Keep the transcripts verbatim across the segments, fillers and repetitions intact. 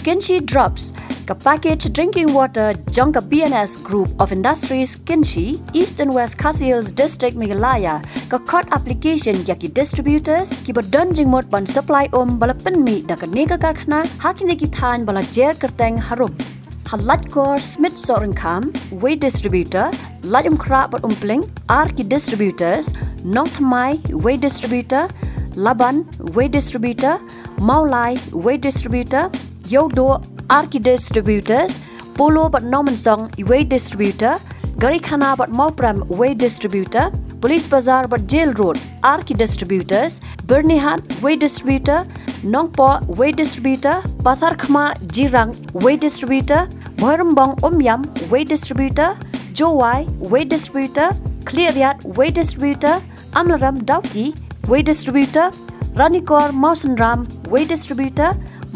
Kynshi Drops, ka package drinking water jong ka B and S Group of Industries Kynshi, East and West Khasi Hills District, Meghalaya, ka khot application ïa ki distributors kiba don jingmut ban supply um ba la pynmih da kane ka karkhana ha kine ki thaiñ ba la jer kyrteng harum. Ha Laitkor Smit Sohryngkham, wei distributor, Laitumkhrah bad Umpling, ar ki distributors, Nongthymmai, wei distributor, Laban, wei distributor, Mawlai, wei distributor, Ïewduh, ar ki distributors, Polo bad Nongmynsong, wei distributor, Garikhana bad Mawprem, wei distributor, Police Bazar bad Jail Road, ar ki distributors, Byrnihat, wei distributor, Nongpoh, wei distributor, Patharkhmah, Jirang, wei distributor, Bhoirymbong, Umiam, wei distributor, Jowai, wei distributor, Khliehriat, wei distributor, Amlarem, Dawki, wei distributor, Ranikor, Mawsynram, wei distributor,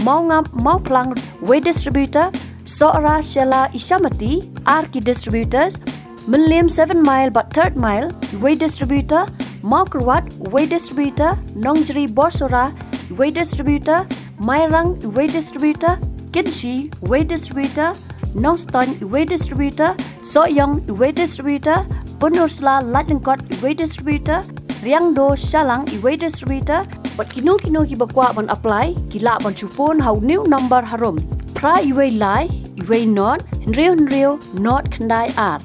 Mawngap, Mawphlang, wei distributor, Sohra, Shella, Ichamati, ar ki distributors, Mylliem, Seven Mile bad Third Mile, wei distributor, Mawkyrwat, wei distributor, Nongjri, Borsora, wei distributor, Mairang, wei distributor, Kynshi, wei distributor, Nongstoiñ, wei distributor, Sohiong, wei distributor, Pynursla, Laitlyngkot, wei distributor, Riangdo, Shallang, wei distributor, bad kino kino kiba kwah ban apply, ki lah ban shu phone ha une u number harum: phra wei lai, wei not, hynriew hynriew, not khyndai ar.